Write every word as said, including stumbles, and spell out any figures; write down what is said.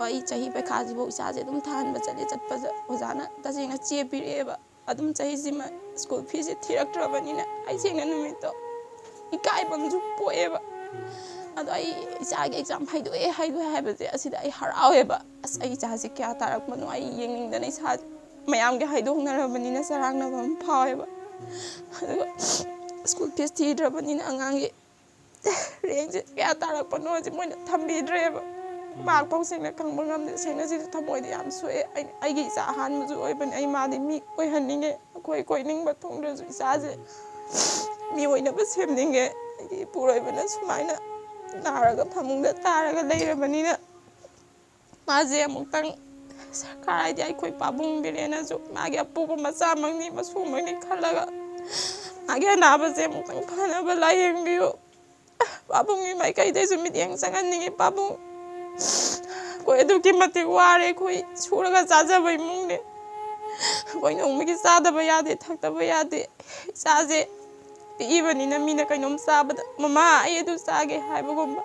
ꯑꯩ ꯆꯍꯤ ꯄꯩꯈꯥꯁꯤꯐꯥꯎ ꯏꯆꯥꯁꯦ ꯑꯗꯨꯝ ꯊꯥꯍꯟꯕ ꯆꯠꯂꯦ꯫ ꯆꯠꯄꯗ ꯑꯣꯖꯥꯅ ꯇꯁꯦꯡꯅ ꯆꯦ ꯄꯤꯔꯛꯑꯦꯕ꯫ ꯑꯗꯨꯝ ꯆꯍꯤꯁꯤꯃ ꯁ꯭ꯀꯨꯜ ꯐꯤꯁꯦ ꯊꯤꯔꯛꯇ꯭ꯔꯕꯅꯤꯅ ꯑꯩ ꯁꯦꯡꯅ ꯅꯨꯃꯤꯠꯇꯣ ꯏꯀꯥꯏꯕ ꯑꯃꯁꯨ ꯄꯣꯛꯑꯦꯕ꯫ ꯑꯗꯣ ꯑꯩ ꯏꯆꯥꯒꯤ ꯑꯦꯛꯖꯥꯝ ꯍꯥꯏꯗꯣꯛꯑꯦ, ꯍꯥꯏꯗꯣꯛꯑꯦ ꯍꯥꯏꯕꯁꯦ ꯑꯁꯤꯗ ꯑꯩ ꯍꯔꯥꯎꯋꯦꯕ꯫ ꯑꯁ, ꯑꯩ ꯏꯆꯥꯁꯦ ꯀꯌꯥ ꯇꯥꯔꯛꯄꯅꯣ ꯑꯩ ꯌꯦꯡꯅꯤꯡꯗꯅ ꯏꯁꯥ ꯃꯌꯥꯝꯒꯤ ꯍꯥꯏꯗꯣꯛꯅꯔꯕꯅꯤꯅ ꯆꯔꯥꯡꯅꯕ ꯑꯃ ꯐꯥꯎꯋꯦꯕ꯫ ꯑꯗꯨꯒ ꯁ꯭ꯀꯨꯜ ꯐꯤꯁ ꯊꯤꯗ꯭ꯔꯕꯅꯤꯅ ꯑꯉꯥꯡꯒꯤ ꯔꯦꯡꯁꯦ ꯀꯌꯥ ꯇꯥꯔꯛꯄꯅꯣꯁꯦ ꯃꯣꯏꯅ ꯊꯝꯕꯤꯗ꯭ꯔꯦꯕ꯫ ꯃꯥꯔꯛ ꯐꯥꯎ ꯁꯦꯡꯅ ꯈꯪꯕ ꯉꯝꯗꯦ꯫ ꯁꯦꯡꯅ ꯁꯤꯁꯨ ꯊꯃꯣꯏꯗ ꯌꯥꯝ ꯁꯣꯛꯑꯦ꯫ ꯑꯩ, ꯑꯩꯒꯤ ꯏꯆꯥ ꯑꯍꯥꯟꯕꯁꯨ ꯑꯣꯏꯕꯅꯤ꯫ ꯑꯩ ꯃꯥꯗꯤ ꯃꯤ ꯑꯣꯏꯍꯟꯅꯤꯡꯉꯦ꯫ ꯑꯩꯈꯣꯏ ꯀꯣꯏꯅꯤꯡꯕ ꯊꯨꯡꯗ꯭ꯔꯁꯨ ꯏꯆꯥꯁꯦ ꯃꯤ ꯑꯣꯏꯅꯕ ꯁꯦꯝꯅꯤꯡꯉꯦ꯫ ꯑꯩꯒꯤ ꯏꯄꯨꯔꯣꯏꯕꯅ ꯁꯨꯃꯥꯏꯅ ꯅꯥꯔꯒ ꯐꯃꯨꯡꯗ ꯇꯥꯔꯒ ꯂꯩꯔꯕꯅꯤꯅ ꯃꯥꯁꯦ ꯑꯃꯨꯛꯇꯪ ꯁꯔꯀꯥꯔ ꯍꯥꯏꯗꯤ ꯑꯩꯈꯣꯏ ꯄꯥꯕꯨꯡ ꯕꯤꯔꯦꯟꯅꯁꯨ ꯃꯥꯒꯤ ꯑꯄꯣꯛꯄ ꯃꯆꯥꯃꯛꯅꯤ, ꯃꯁꯨꯃꯛꯅꯤ ꯈꯜꯂꯒ ꯃꯥꯒꯤ ꯑꯅꯥꯕꯁꯦ ꯑꯃꯨꯛꯇꯪ ꯐꯅꯕ ꯂꯥꯏꯌꯦꯡꯕꯤꯌꯨ꯫ ꯄꯥꯕꯨꯡꯒꯤ ꯃꯥꯏꯀꯩꯗꯩꯁꯨ ꯃꯤꯠꯌꯦꯡ ꯆꯪꯍꯟꯅꯤꯡꯉꯤ꯫ ꯄꯥꯕꯨꯡ, ꯑꯩꯈꯣꯏ ꯑꯗꯨꯛꯀꯤ ꯃꯇꯤꯛ ꯋꯥꯔꯦ꯫ ꯑꯩꯈꯣꯏ ꯁꯨꯔꯒ ꯆꯥꯖꯕ ꯏꯃꯨꯡꯅꯦ꯫ ꯑꯩꯈꯣꯏ ꯅꯣꯡꯃꯒꯤ ꯆꯥꯗꯕ ꯌꯥꯗꯦ, ꯊꯛꯇꯕ ꯌꯥꯗꯦ꯫ ꯏꯆꯥꯁꯦ ꯄꯤꯛꯏꯕꯅꯤꯅ ꯃꯤꯅ ꯀꯩꯅꯣꯝ ꯆꯥꯕꯗ, "ꯃꯃꯥ, ꯑꯩ ꯑꯗꯨ ꯆꯥꯒꯦ" ꯍꯥꯏꯕꯒꯨꯝꯕ,